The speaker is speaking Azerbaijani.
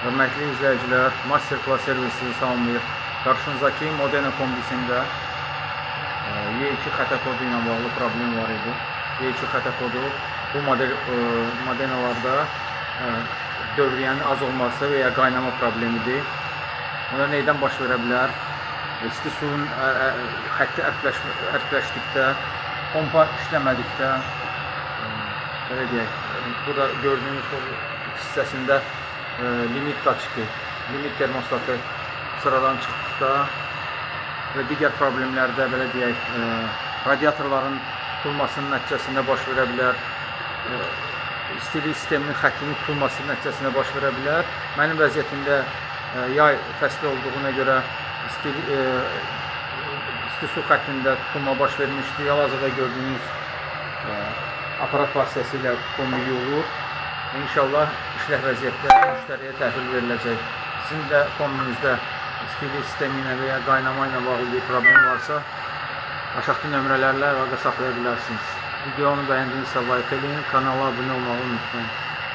Hörmətli izləyicilər, Master Class servisi salamlayır. Qarşınızdakı Modena kombisində Y2 xəta kodu ilə bağlı problem var idi. Y2 xəta kodu bu model Modenalarda dövriyyənin az olması və ya qaynama problemidir. Buna neydən baş verə bilər? İsti suyun xətti ərkləşdikdə, pompa işləmədikdə, belə deyək, burada gördüyünüz bu hissəsində limit daçki, limit termostatı sıradan çıxdıqda və digər problemlərdə belə deyək, radiatorların tutulmasının nəticəsində baş verə bilər. İstilik sisteminin xəttinin tutulması nəticəsində baş verə bilər. Mənim vəziyyətimdə yay fəsli olduğuna görə isti su xəttində tutulma baş vermişdi. Hal-hazırda gördüyünüz aparat vasitəsilə kombi yuyulur. İnşallah işlək vəziyyətdə müştəriyə təhvil veriləcək. Sizin də kombinizdə istilik sistemi ilə və ya qaynama ilə bağlı bir problem varsa, aşağıda nömrələrlə əlaqə saxlaya bilərsiniz. Videonu bəyəndinizsə like eləyin, kanala abunə olmağı unutmayın.